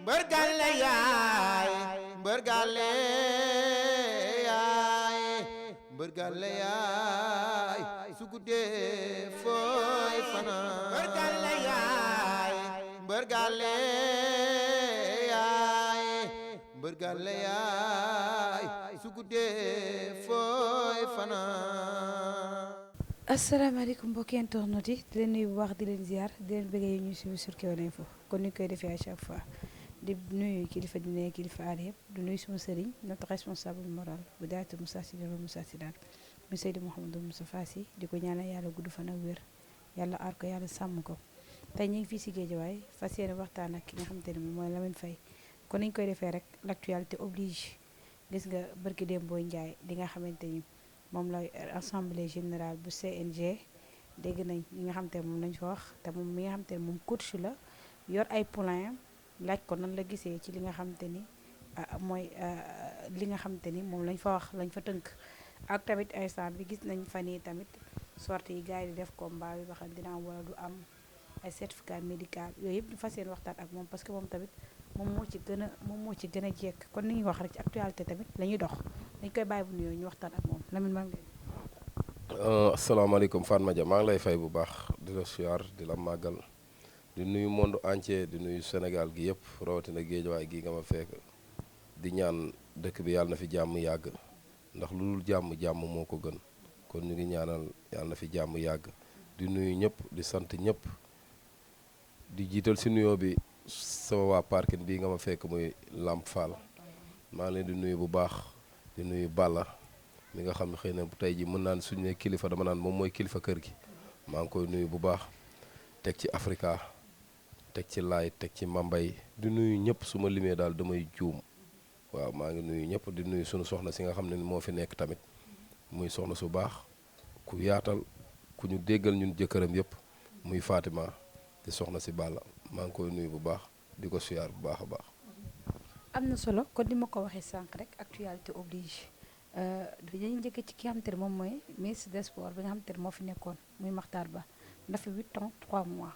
mbër gàlle yaay mbër gàlle yaay mbër gàlle yaay su guddee fooy fanaan mbër gàlle yaay mbër gàlle yaay mbër gàlle yaay su guddee fooy fanaan. asalaamaaleykum mbokki internet yi di leen nuyu bu baax di leen ziar di leen bëggee ñu suivi sur Kewel Info kon ni ñu koy defee à chaque fois di nuyu kilifa dina kilifa aada yëpp di nuyu suma sëriñ notre responsable moral bu daaytu Moussa Sidine Moussa Sidane mu Seydi Mouhamadou Moustapha Sy di ko ñaanal yàlla gudd fan ak wér yàlla aar ko yàlla sàmm ko tey ñu ngi fii si Guédiawaye fas yéene waxtaan ak ki nga xamante ne moom mooy Lamine Faye kon ni ñu koy defee rek l'actualité oblige gis nga barki Dembo Ndiaye di nga xamante ni moom la assemblée générale bu CNG dégg nañ li nga xam te ne moom lañ fa wax te moom mi nga xam te ne moom coach la yor ay poulain laaj ko nan la gisee ci li nga xam te ni mooy li nga xam te ni moom lañ fa wax lañ fa tënk ak tamit instant bi gis nañ fan yi tamit sortie yi gars yi di def combat bi ba xam dina am wala du am ay certificat médical yooyu yëpp ñu fas yéene waxtaan ak moom parce que moom tamit moom moo ci gën a jekk kon ni ñuy wax rek ci actualité tamit la ñuy dox dañ koy bàyyi bu nuyoo ñu waxtaan ak moom Lamine maa ngi lay. asalaamaaleykum Fatma Dia maa ngi lay fay bu baax di la siyaar di la màggal di nuyu monde entier di nuyu Sénégal gi yëpp rawatina Guédiawaye gii nga ma fekk di ñaan dëkk bi yàlla na fi jàmm yàgg ndax lu dul jàmm moo ko gën kon ñu ngi ñaanal yàlla na fi jàmm yàgg di nuyu ñëpp di sant ñëpp di jiital si nuyoo bi sama waa parking bii nga ma fekk muy Lamp Fall maa ngi leen di nuyu bu baax di nuyu Balla mi nga xam ne xëy na tey ji mën naan suñu ne kilifa dama naan moom mooy kilifa kër gi maa ngi koy nuyu bu baax teg ci Africa teg ci Laay teg ci Mambay di nuyu ñëpp su ma limee daal damay juum waaw maa ngi nuyu ñëpp di nuyu suñu soxna si nga xam ne moo fi nekk tamit muy soxna su baax ku yaatal ku ñu déggal ñun jëkkëram yëpp muy Fatima di soxna si Balla maa ngi koy nuyu bu baax di ko siyaar bu baax a baax. am na solo kon ni ma ko waxee sànq rek actualité oblige dañuy njëkk ci ki nga xamante ne moom mooy ministre des sports bi nga xamante ne moo fi nekkoon muy Makhtar Ba dafa 8 ans 3 mois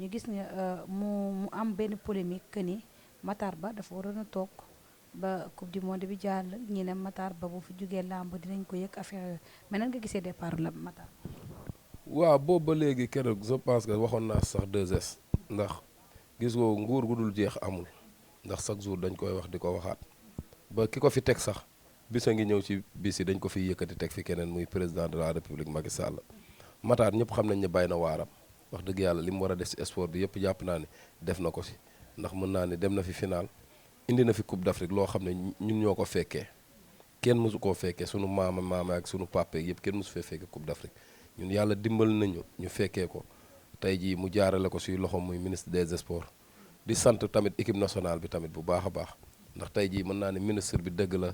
ñu gis ne mu am benn polémique que ni Makhtar Ba dafa waroon a toog ba coupe du monde bi jàll ñi ne Makhtar Ba bu fi jógee làmb dinañ ko yëg affaire yooyu mais nan nga gisee départ la Makhtar. waaw boobu ba léegi keroog je pense que waxoon naa sax 2S ndax gis nga nguur gu dul jeex amul ndax chaque jour dañ koy wax di ko waxaat ba ki ko fi teg sax bisa ngi ñëw ci bis yi dañ ko fi yëkkati teg fi keneen muy président de la république Macky Sall Makhtar ñëpp xam nañ ne bàyyi na waaram wax dëgg yàlla li mu war a def ci sport bi yëpp jàpp naa ne def na ko si ndax mën naa ne dem na fi final indi na fi coupe d'Afrique loo xam ne ñun ñoo ko fekkee kenn mësu koo fekkee sunu maama ak sunu papa yëpp kenn mësu fee fekkee coupe d'Afrique ñun yàlla dimbal nañu ñu fekkee ko tey jii mu jaarale ko si loxo muy ministre des sports di sant tamit équipe nationale bi tamit bu baax a baax ndax tey jii mën naa ne ministre bi dëgg la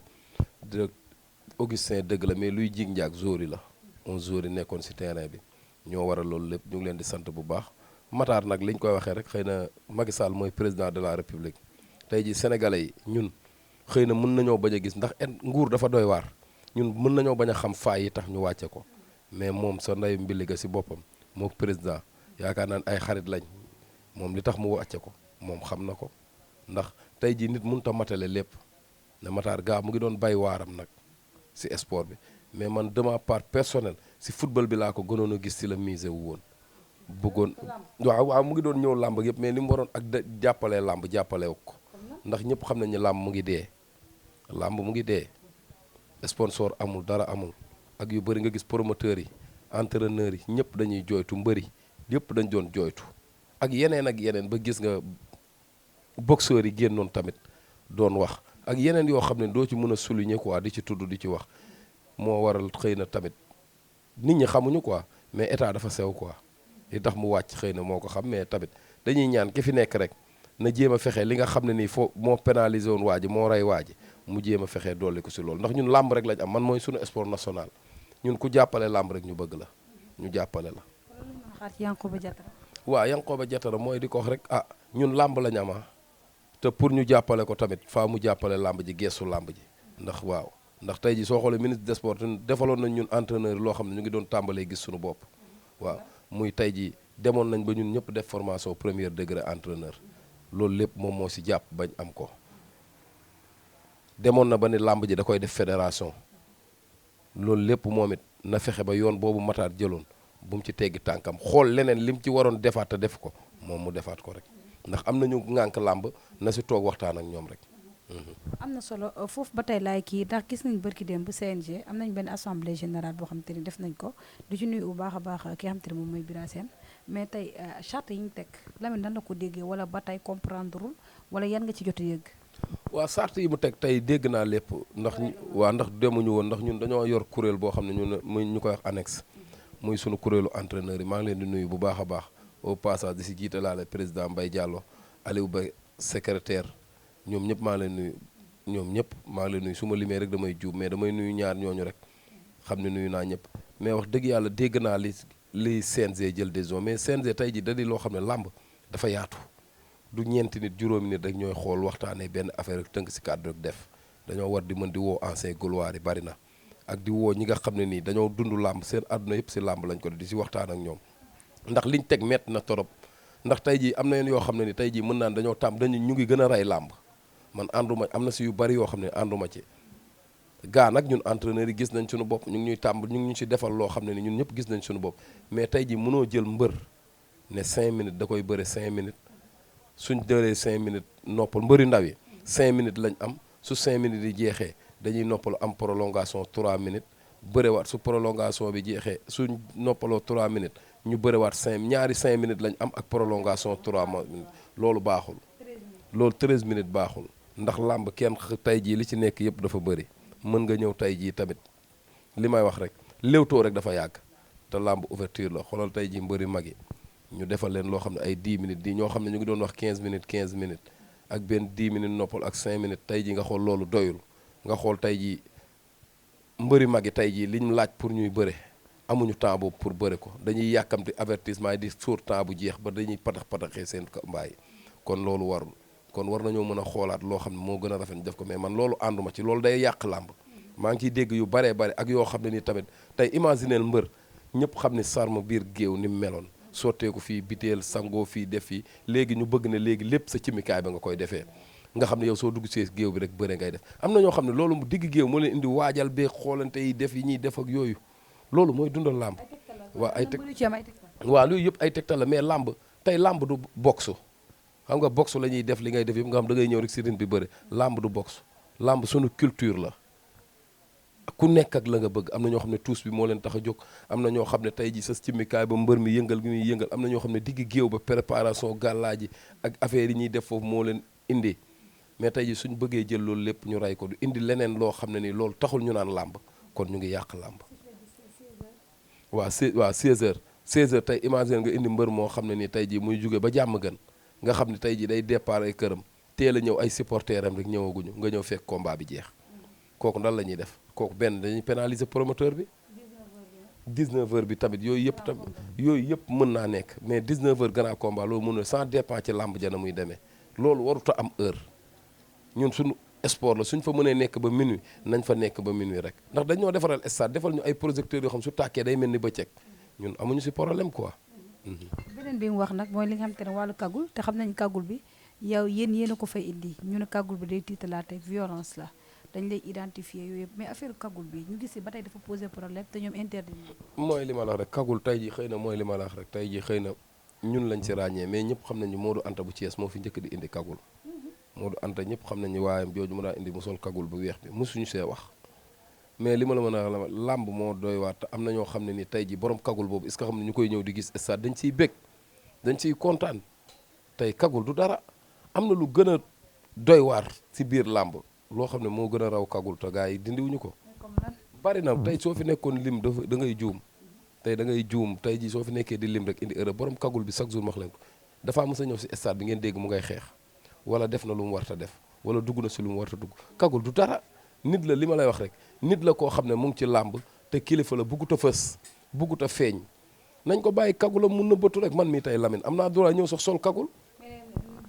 de Augustin dëgg la mais luy jig njaag joueur yi la on joueur yi nekkoon si terrain bi ñoo waral loolu lépp ñu ngi leen di sant bu baax Makhtar nag li ñu koy waxee rek xëy na Macky Sall mooy président de la république tey jii sénégalais yi ñun xëy na mën nañoo bañ a gis ndax nguur dafa doy waar ñun mën nañoo bañ a xam faay yi tax ñu wàcce ko mais moom sa nday mbiliga si boppam moo président yaakaar naa ne ay xarit lañ moom li tax mu wàcce ko moom xam na ko ndax tey jii nit mënut a matale lépp ne Makhtar gaa mu ngi doon bay waaram nag si sport bi mais man de ma part personnelle si football bi laa ko gënoon a gis si la mise wu woon bëggoon waaw mu ngi doon ñëw làmb yëpp mais li mu waroon ak jàppalee làmb jàppalewu ko ndax ñëpp xam nañ ne làmb mu ngi dee làmb mu ngi dee sponsor amul dara amul ak yu bëri nga gis promoteurs yi entraîneurs yi ñëpp dañuy jooytu mbëri yëpp dañ doon jooytu ak yeneen ba gis nga boxeurs yi génnoon tamit doon wax ak yeneen yoo xam ne doo ci mën a souligner quoi di ci tudd di ci wax moo waral xëy na tamit nit ñi xamuñu quoi mais état dafa sew quoi li tax mu wàcc xëy na moo ko xam mais tamit dañuy ñaan ki fi nekk rek na jéem a fexe li nga xam ne nii foo moo pénalisé woon waa ji moo rey waa ji mu jéem a fexe dolli ko si loolu ndax ñun làmb rek lañ am man mooy suñu sport national ñun ku jàppale làmb rek ñu bëgg la ñu jàppale la. waaw Yankhoba Diattara mooy di ko wax rek ñun làmb lañ ama te pour ñu jàppale ko tamit faa mu jàppale làmb ji geesu làmb ji ndax waaw ndax tey ji soo xoolee ministre des sports defaloon nañ ñun entraîneur loo xam ne ñu ngi doon tàmbalee gis suñu bopp waaw muy tey ji demoon nañ ba ñun ñëpp def formation premier degré entraîneur loolu lépp moom moo si jàpp bañ am ko. demoon na ba ni làmb ji da koy def fédération loolu lépp moom it na fexe ba yoon boobu Matar jëloon bu mu ci teggi tànkam xool leneen lim ci waroon defaat te def ko moom mu defaat ko rek ndax am nañu ŋànk làmb na si toog waxtaan ak ñoom rek. am na solo foofu ba tey laay kii ndax gis nañ bërki démb bu CNG am nañ benn assemblée générale boo xam te ni def nañ ko du ci nuyu bu baax a baax ki nga xam te ne moom mooy Bira Sène mais tey charte yi ñu teg Lamine nan la ko déggee wala ba tey comprendreul wala yan nga ci jot a yëgg. waaw charte yi mu teg tey dégg naa lépp ndax ndax demuñu woon ndax ñun dañoo yor kuréel boo xam ne ñun ñu koy wax annexe muy sunu kuréelu entraîneur yi maa ngi leen di nuyu bu baax a baax au passage di si jiitalaale président Mbaye Diallo Aliou Ba secrétaire ñoom ñëpp maa ngi leen nuyu ñoom ñëpp maa ngi leen nuyu su ma limee rek damay juub mais damay nuyu ñaar ñooñu rek xam ne nuyu naa ñëpp mais wax dëgg yàlla dégg naa li CNG jël décision mais CNG tey ji da di loo xam ne làmb dafa yaatu du ñeenti nit juróomi nit rek ñooy xool waxtaanee benn affaire rek tënk si cadre rek def dañoo war di mën di woo ancien gloire yi bari na ak di woo ñi nga xam ne nii dañoo dund làmb seen àdduna yëpp si làmb lañ ko di si waxtaan ak ñoom ndax liñ teg métti na torop ndax tey jii am na yenn yoo xam ne ni tey jii mën naan dañoo ñu ngi gën a rey làmb man ànduma am na si yu bari yoo xam ne ànduma ci gaa nag ñun entraîneurs yi gis nañ suñu bopp ñu ngi ñu si defal loo xam ne ni ñun ñëpp gis nañ suñu bopp mais tey jii mënoo jël mbër ne 5 minutes da koy bëre 5 minutes suñ dëree 5 minutes noppal mbëri ndaw yi 5 minutes lañ am su 5 minutes yi jeexee dañuy noppalu am prolongation 3 minutes bërewaat su prolongation bi jeexee suñ noppaloo 3 minutes ñu bërewaat ñaari 5 minutes lañ am ak prolongation 3 minutes loolu baaxul. loolu 13 minutes baaxul ndax làmb kenn tey jii li ci nekk yëpp dafa bëri mën nga ñëw tey jii tamit li may wax rek léewtoo rek dafa yàgg te làmb ouverture la xoolal tey jii mbëri mag yi ñu defal leen loo xam ne ay 10 minutes di ñoo xam ne ñu ngi doon wax 15 minutes ak benn 10 minutes noppal ak 5 minutes tey jii nga xool loolu doyul nga xool tey jii mbëri mag yi tey jii liñ laaj pour ñuy bëre amuñu temps boobu pour bëre ko dañuy yàkkamti avertissement yi di suur temps bu jeex ba dañuy pataxee seen mbaay kon loolu warul kon war nañoo mën a xoolaat loo xam ne moo gën a rafet def ko mais man loolu ànduma ci loolu day yàq làmb maa ngi ciy dégg yu baree bare ak yoo xam ne ni tamit tey imagineel mbër ñëpp xam ni sarma biir géew ni mu meloon sotteeku fii biteel sangoo fii def fii léegi ñu bëgg ne léegi lépp sa cimikaay ba nga koy defee nga xam ne yow soo dugg see géew bi rek bëre ngay def am na ñoo xam ne loolu mu digg géew moo leen indi waajal bee xoolante yi def yi ñuy def ak yooyu loolu mooy dundal làmb waaw waaw loolu yëpp ay tegtal la mais làmb tey làmb du boxe xam nga boxe la ñuy def li ngay def yëpp nga xam da ngay ñëw rek si ring bi bëre làmb du boxe làmb sunu culture la ku nekk ak la nga bëgg am na ñoo xam ne tuus bi moo leen tax a jóg am na ñoo xam ne tey ji sa cimikaay ba mbër mi yëngal gi muy yëngal am na ñoo xam ne digg géew ba préparation gàllaaji ak affaire yi ñuy def foofu moo leen indi mais tey ji suñ bëggee jël loolu lépp ñu rey ko du indi leneen loo xam ne nii loolu taxul ñu naan làmb kon ñu ngi yàq làmb waaw 16h tey imagine nga indi mbër moo xam ne nii tey ji muy jóge ba jàmm gën nga xam ne tey ji day départ ay këram teel a ñëw ay supporters am rek ñëwaguñu nga ñëw fekk combat bi jeex kooku nan la ñuy def kooku benn dañuy pénaliser promoteur bi 19h bi tamit yooyu yëpp mën naa nekk mais 19h grand combat loolu mën na sans dépend ci làmb ja na muy demee loolu warut a am heure ñun suñu sport la suñ fa mënee nekk ba minuit nañ fa nekk ba minuit rek ndax dañoo defaral stade defal ñu ay projecteurs yoo xam su tàkkee day mel ni bëccëg ñun amuñu si problème quoi. beneen bi mu wax nag mooy li nga xam te ne wàllu kagul te xam nañ kagul bi yow yéen a ko fay indi ñu ne kagul bi day tiitalaate violence la dañ lay identifier yooyu yëpp mais affaire kagul bi ñu gis ba tey dafa poser problème te ñoom interdit mooy li ma la wax rek kagul tey ji xëy na mooy li ma la wax rek tey ji xëy na ñun lañ si ràññee mais ñëpp xam nañu Modou Anta bu Thiès moo fi njëkk di indi kagul Modou Anta ñëpp xam nañu waayam jooju mu daa indi mu sol kagul bu weex bi mosuñu see wax mais li ma la mën a wax làmb moo doy waat te am na ñoo xam ne ni tey ji borom kagul boobu est-ce que xam ne ñu koy ñëw di gis stade dañ ciy bég dañ ciy kontaan tey kagul du dara am na lu gën a doy waar si biir làmb loo xam ne moo gën a raw kagul te gars yi dindiwuñu ko bari na tey soo fi nekkoon lim da ngay juum tey da ngay juum tey ji soo fi nekkee di lim rek indi erreur borom kagul bi chaque jour ma wax leen ko dafa mës a ñëw si stade bi ngeen dégg mu ngay xeex wala def na lu mu warta def wala dugg na si lu mu warta dugg kagul du dara nit la li ma lay wax rek nit la koo xam ne mu ngi ci làmb te kilifa la buggut a fës buggut a feeñ nañ ko bàyyi kagul la mun na bëtu rek man mii tey Lamine am naa droit ñëw sax sol kagul.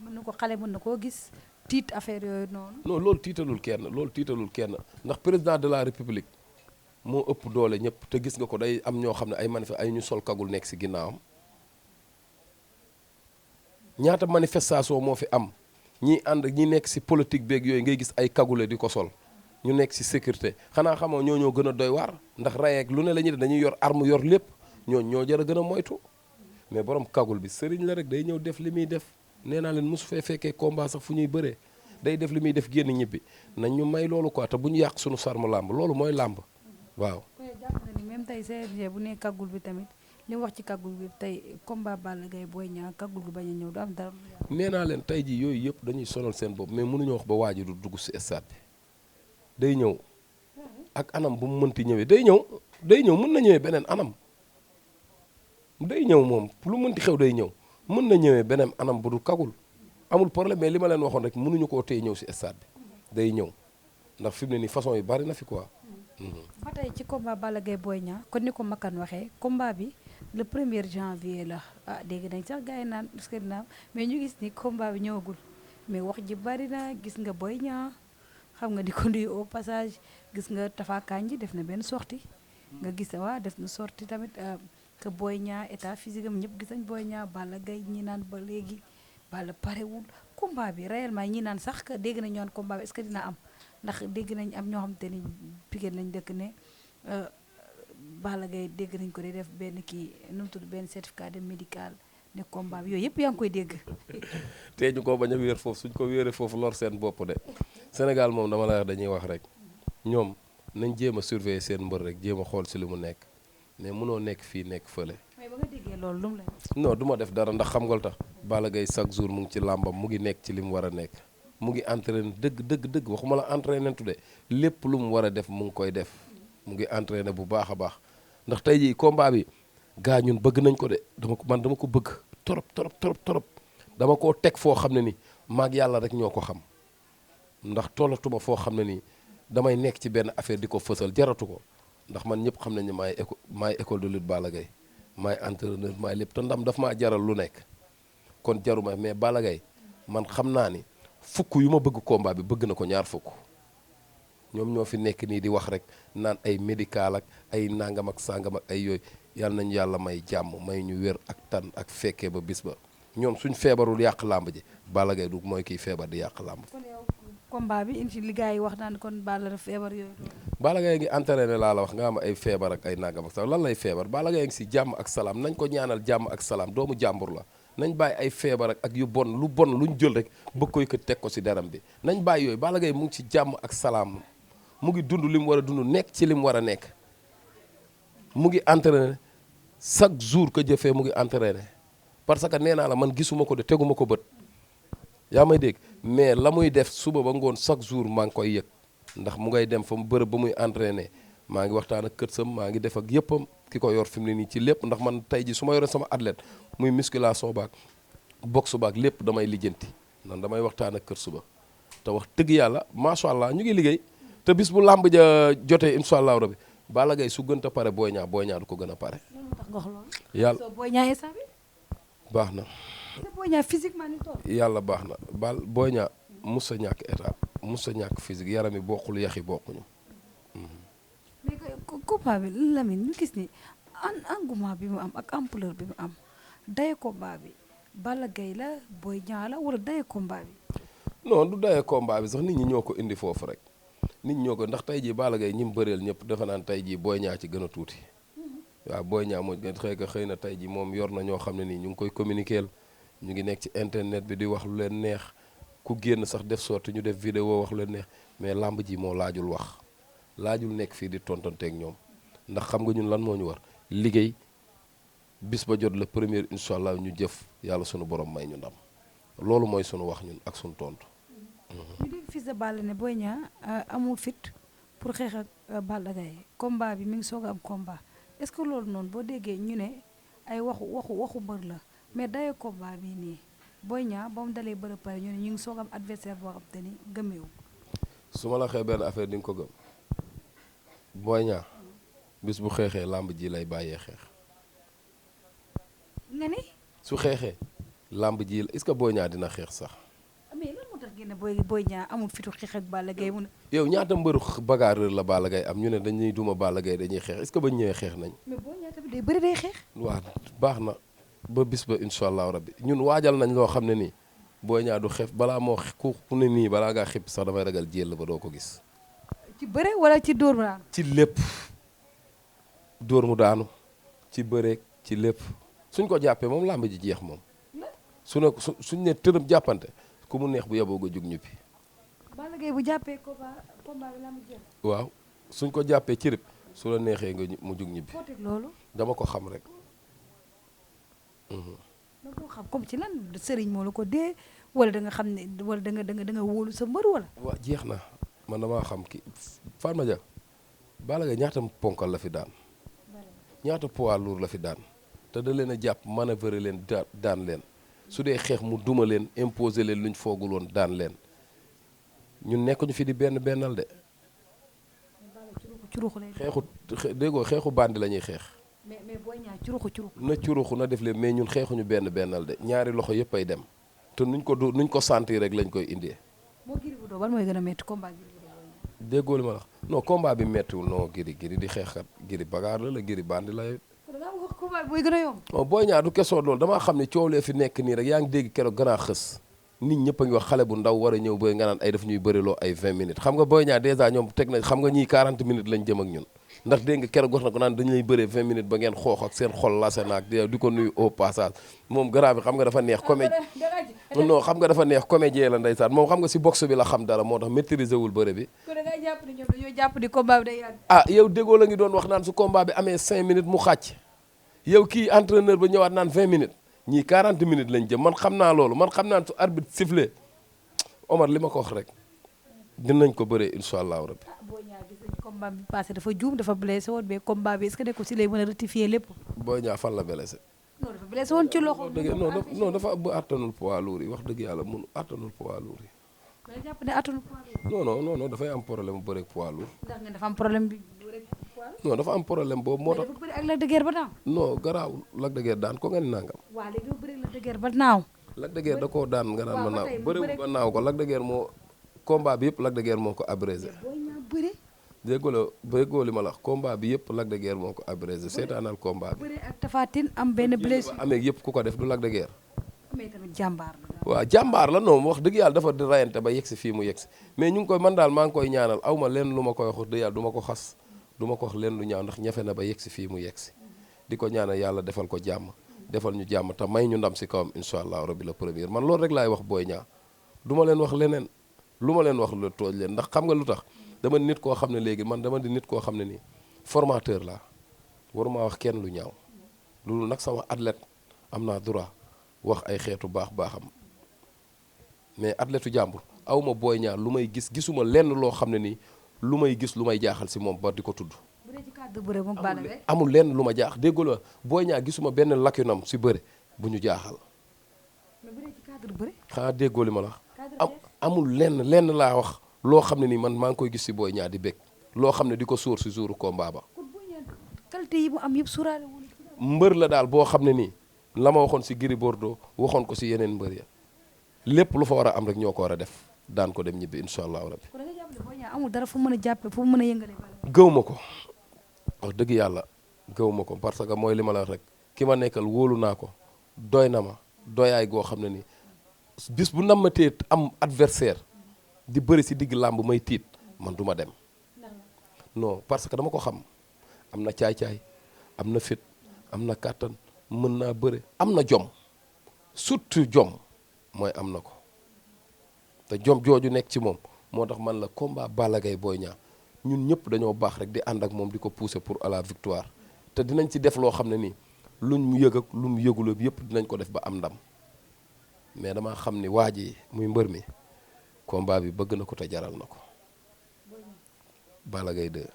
mën na ko xale mën na koo gis tiit affaire yooyu noonu. non loolu tiitalul kenn ndax président de la république moo ëpp doole ñëpp te gis nga ko day am ñoo xam ne ay manifeste ay ñu sol kagul nekk si ginnaawam ñaata manifestation moo fi am ñi ànd ñi nekk si politique beeg yooyu ngay gis ay kagule di ko sol ñu nekk si sécurité xanaa xamoo ñoo gën a doy waar ndax rayeeg lu ne la ñuy def dañuy yor arme yor lépp ñoo jar a gën a moytu mais borom kagul bi sëriñ la rek day ñëw def li muy def nee naa leen mosu fee fekkee combat sax fu ñuy bëree day def li muy def génn ñibbi nañ ñu may loolu quoi te bu ñu yàq suñu sarmu làmb loolu mooy làmb waaw. jàpp na ni même tey CNG bu nee kagul bi tamit li mu wax ci kagul bi tey combat Balla Gaye Boy Niang kagul gi bañ a ñëw du am dara. nee naa leen tey jii yooyu yëpp dañuy sonal seen bopp mais mënuñoo wax ba waa ji du dugg si stade bi day ñëw ak anam bu mu mënti ñëwee day ñëw mën na ñëwee beneen anam day ñëw moom lu mënti xew day ñëw mën na ñëwee beneen anam bu dul kagul amul problème mais li ma leen waxoon rek mënuñu koo téye ñëw si stade bi day ñëw ndax fi mu ne nii façon yi bari na fi quoi. ba tey ci combat Balla Gaye Boy Niang kon ni ko Makan waxee combat bi le 1er janvier la dégg nañ sax gars yi naan est-ce que dina mais ñu gis ni combat bi ñëwagul mais wax ji bari na gis nga Boy Niang xam nga di ko nuyu au passage gis nga Tafa Kandji def na benn sortie nga gis def na sortie tamit que Boy Niang état physique am ñëpp gis nañ Boy Niang Balla Gaye ñi naan ba léegi Balla parewul combat bi réellement ñi naan sax que dégg nañ ñoon combat bi est-ce que dina am ndax dégg nañ am ñoo xam te ni Pikine lañ dëkk ne Balla Gaye dégg nañ ko di def benn kii nu mu tudd benn certificat de médical ne combat bi yooyu yëpp yaa ngi koy dégg. te ñu ko bañ a wéer foofu suñ ko wéeree foofu lor seen bopp de Sénégal moom dama la wax dañuy wax rek ñoom nañ jéem a surveiller seen mbër rek jéem a xool si li mu nekk mais mënoo nekk fii nekk fële. mais ba nga déggee loolu lu mu lay non du ma def dara ndax xam nga lu tax Balla Gaye chaque jour mu ngi ci làmbam mu ngi nekk ci li mu war a nekk mu ngi entraîné dëgg waxuma la entraîné tudde lépp lu mu war a def mu ngi koy def mu ngi entraîné bu baax a baax ndax tey jii combat bi gaa ñun bëgg nañ ko de dama ko bëgg trop dama koo teg foo xam ne ni maag yàlla rek ñoo ko xam ndax tollatuma foo xam ne nii damay nekk ci benn affaire di ko fësal jaratu ko ndax man ñëpp xam nañ ne maay école de lutte Balla Gaye maay entraîneur maay lépp te ndam daf maa jaral lu nekk kon jaruma mais Balla Gaye man xam naa ni fukk yu ma bëgg combat bi bëgg na ko ñaar fukk ñoom ñoo fi nekk nii di wax rek naan ay médical ak ay nangam ak sangam ak ay yooyu yàlla nañu yàlla may jàmm may ñu wér ak tan ak fekkee ba bis ba ñoom suñ feebarul yàq làmb ji Balla Gaye du mooy kiy feebar di yàq làmb. kon yow combat bi incha li gars yi wax naan kon Balla feebar yooyu. Balla Gaye ngi entraîné laa la wax nga am ay feebar ak ay nangam ak salaam lan lay feebar Balla Gaye ngi si jàmm ak salaam nañ ko ñaanal jàmm ak salaam doomu jàmbur la nañ bàyyi ay feebar ak yu bon luñ jël rek bëgg koy ko teg ko si deram bi nañ bàyyi yooyu Balla Gaye mu ngi ci jàmm ak salaam mu ngi dund li mu war a dund nekk ci li mu war a nekk mu ngi entraîné chaque jour que jëfee mu ngi entraîné parce que nee naa la man gisuma ko de teguma ko bët yaa may dégg mais la muy def suba ba ngoon chaque jour maa ngi koy yëg ndax mu ngay dem fa mu bërëb ba muy entraîné maa ngi waxtaan ak kër sam maa ngi def ak yëppam ki ko yor fi mu ne nii ci lépp ndax man tey ji su ma yoree sama athlète muy musculation baak boxe baak lépp damay lijjanti nan damay waxtaan ak kër suba te wax dëgg yàlla macha allah ñu ngi liggéey te bis bu làmb ja jotee incha allah rabi Balla Gaye su gën a pare Boy Niang du ko gën a pare. yàlla Boy Niang instant bi baax na. Boy Niang physiquement ni toll. yàlla baax na Boy Niang mus a ñàkk état mus a ñàkk physique yaram yi bokkul yax yi bokkuñu. mais combat bi Lamine ñu gis ni engouement bi mu am ak ampleur bi mu am daye combat bi Balla Gaye la Boy Niang la wala daye combat bi. non du daye combat bi sax nit ñi ñoo ko indi foofu rek nit ñi ñoo ko ndax tey jii Balla Gaye ñi mu bëreel ñëpp defe naan tey jii Boy Niang ci gën a tuuti waaw Boy Niang moo gën xëy na tey jii moom yor na ñoo xam ne nii ñu ngi koy communiquer ñu ngi nekk ci internet bi di wax lu leen neex ku génn sax def sorti ñu def vidéo wax lu leen neex mais làmb ji moo laajul wax laajul nekk fii di tontanteeg ñoom ndax xam nga ñun lan moo ñu war liggéey bis ba jot la première incha allah ñu jëf yàlla sunu borom may ñu ndam loolu mooy sunu wax ñun ak sunu tontu. ñu dégg Fils de Balla ne Boy Niang amul fit pour xeex ak Balla Gaye combat bi mi ngi soog a am combat est-ce que loolu noonu boo déggee ñu ne ay waxu mbër la mais daye combat bi nii Boy Niang ba mu dalee bëre pare ñu ne ñu ngi soog am adversaire boo xam te ni gëmeewu. su ma la xee benn affaire di nga ko gëm Boy Niang bis bu xeexee làmb ji lay bàyyee xeex. nga ni. su xeexee làmb ji est-ce que Boy Niang dina xeex sax. mais lan moo tax génne Boy Niang amul fitu xeex ak Balla Gaye mu ne. yow ñaata mbëru bagarreur la Balla Gaye am ñu ne dañuy duma Balla Gaye dañuy xeex est-ce que bañ ñëwee xeex nañ. mais Boy Niang tamit day bëri day xeex. waaw baax na ba bis ba incha allahu rabbi ñun waajal nañ loo xam ne nii Boy Niang du xef balaa moo ku ne nii balaa ngaa xib sax damay ragal jël ba doo ko gis. ci bëre wala ci dóor mu daanu. ci lépp dóor mu daanu ci bëreeg ci lépp suñ ko jàppee moom làmb ji jeex moom suñ ne tërëm jàppante ku mu neex bu yeboo nga jug ñibbi. Balla Gaye bu jàppee combat bi làmb ji jeex. waaw suñ ko jàppee ci rib su la neexee nga mu jug ñibbi. foo teg loolu. dama ko xam rek. da nga xam comme ci lan sëriñ moo la ko dee wala da nga xam ne wala da nga wóolu sa mbër wala. waaw jeex na man damaa xam ki Fatma Dia Balla Gaye ñaata ponkal la fi daan ñaata poids lourd la fi daan te da leen a jàpp manœuvrer leen daan leen su dee xeex mu duma leen imposer leen luñ foogul woon daan leen ñun nekkuñu fi di bennal de. xeexu déggoo xeexu bandi la ñuy xeex. mais Boy Niang curuxu. na curuxu na def leen mais ñun xeexuñu bennal de ñaari loxo yëpp ay dem te nuñ ko sentir rek lañ koy indee. moo Gris Bordeaux ban mooy gën a métti combat Gris Bordeaux. déggoo li ma la wax non combat bi méttiwul non Gris di xeexkat Gris bagaar la Gris bandi la. combat bi mooy gën a yomb. non Boy Niang du question loolu damaa xam ne coow lee fi nekk nii rek yaa ngi dégg keroog gën a xës nit ñëpp a ngi wax xale bu ndaw war a ñëw ba nga naan ay daf ñuy bëriloo ay 20 minutes xam nga Boy Niang dèjà ñoom teg na xam nga ñii 40 minutes lañ jëm ak ñun ndax dégg nga keroog wax na ko naan dañu lay bëree 20 minutes ba ngeen xoox ak seen xol lase naag di ko nuyu au passage moom grand bi xam nga dafa neex non xam nga dafa neex comédien la ndeysaan moom xam nga si boxe bi la xam dara moo tax maîtriser wul bëre bi. kon da ngay jàpp ni ñoom dañoo jàpp ni combat bi day yàgg. ah yow déggoo la ngi doon wax naan su combat bi amee 5 minutes mu xàcc yow kii entraîneur ba ñëwaat naan 20 minutes ñii 40 minutes lañ jëm man xam naa loolu man xam naa su arbitre sifflé Omar li ma ko wax rek dinañ ko bëree incha allahu rabbi. Boy Niang gis nañ combat bi passé dafa juum dafa blessé woon mais combat bi est-ce que nekkul si lay mën a rectifier lépp. Boy Niang fan la blessé. non dafa blessé woon ci loxo. non dafa bu attanul poids lourd yi wax dëgg yàlla mun attanul poids lourd yi. mais jàpp ne attanul poids lourd. non dafay am problème bu bëreeg poids lourd. ndax nga dafa am problème bi bëreeg poids lourd. non dafa am problème boobu moo tax. dafa bëri ak Lac de Guiers ba naaw. non garaawul Lac de Guiers daan ko nga ni nangam. waaw léegi dafa bëri Lac de Guiers ba naaw. Lac de Guiers da koo daan nga naan ma naaw bëriwul ba naaw ko Lac de Guiers moo combat bi yëpp Lac de Guiers moo ko abrégé. déggoo li ma la wax combat bi yëpp Lac de Guiers moo ko abrégé seetaanal combat bi. bëri ak Tapha Tine am benn blessure. amee yëpp ku ko def du Lac de Guiers. mais tamit jàmbaar la. waaw jàmbaar la non wax dëgg yàlla dafa di rayante ba yegsi fii mu yegsi mais ñu ngi koy man daal maa ngi koy ñaanal aw ma leen lu ma koy wax dëgg yàlla du ma ko xas du ma ko wax leen lu ñaaw ndax ñafe na ba yegsi fii mu yegsi di ko ñaanal yàlla defal ko jàmm defal ñu jàmm te may ñu ndam si kawam incha allah rabbi la premier man loolu rek laay wax Boy Niang du ma leen wax leneen lu ma leen wax lu tooj leen ndax xam nga lu tax dama nit koo xam ne léegi man dama di nit koo xam ne nii formateur la waruma wax kenn lu ñaaw loolu nag sama athlète am naa droit wax ay xeetu baaxam mais athlètu jàmbur aw ma Boy Niang lu may gisuma lenn loo xam ne nii lu may gis lu may jaaxal si moom ba di ko tudd. bu dee ci cadre bëre moom Balla Gaye amul lenn lu ma jaax déggoo la Boy Niang gisuma benn lacune si bëre bu ñu jaaxal. mais bu dee ci cadre bëre. xanaa déggoo li ma la wax. amul lenn laa wax loo xam ne nii man maa ngi koy gis si Boy Niang di bég loo xam ne di ko sóor si jouru combat ba. kon Boy Niang qualité yi mu am yëpp suuraale wu mbër la daal boo xam ne nii la ma waxoon si Gris Bordeaux waxoon ko si yeneen mbër ya lépp lu fa war a am rek ñoo ko war a def daan ko dem ñibbi incha allahu rabbi. kon da nga jàpp ne Boy Niang amul dara fu mu mën a jàppe fu mu mën a yëngale. gëw ma ko wax dëgg yàlla gëw ma ko parce que mooy li ma la wax rek ki ma nekkal wóolu naa ko doy na ma doyaay goo xam ne nii bis bu nam ma tee am adversaire di bëri si digg làmb may tiit man du ma dem non parce que dama ko xam am na caay-caay am na fit am na kàttan mën naa bëre am na jom surtout jom mooy am na ko te jom jooju nekk ci moom moo tax man la combat Balla Gaye Boy Niang ñun ñëpp dañoo baax rek di ànd ak moom di ko pousser pour à la victoire te dinañ ci def loo xam ne nii luñ mu yëg ak lu mu yëgul yëpp dinañ ko def ba am ndam mais dama xam ni waa ji muy mbër mi combat bi bëgg na ko te jaral na ko Balla Gaye 2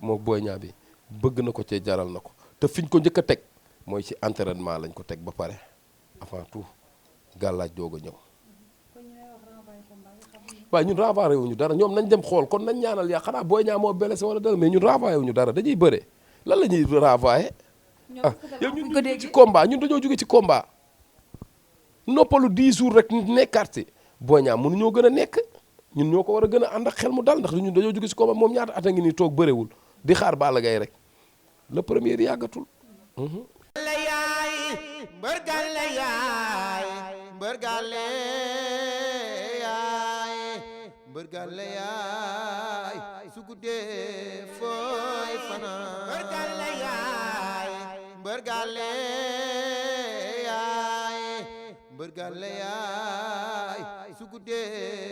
moo Boy Niang bi bëgg na ko te jaral na ko te fiñ ko njëkk a teg mooy ci entraînement lañ ko teg ba pare avant tout gàllaaj doog a ñëw waaye ñun renvoyé wuñu dara ñoom nañ dem xool kon nañ ñaanal yaa xanaa Boy Niang moo blessé wala dara mais ñun renvoyé wuñu dara dañuy bëre lan la ñuy renvoyé yow ñun jóge ci combat ñun dañoo jóge ci combat noppalu 10 jours rek nekkaat si Boy Niang mënuñoo gën a nekk ñun ñoo ko war a gën a ànd ak xel mu dal ndax ñun dañoo jóge ci combat moom ñaata at a ngi nii toog bëreewul di xaar Balla Gaye rek le premier yàggatul mbër gàlle yaay mbër gàlle yaay mbër gàlle yaay su guddee fooy fanaan mbër gàlle yaay mbër gàlle yaay mbër gàlle yaay su guddee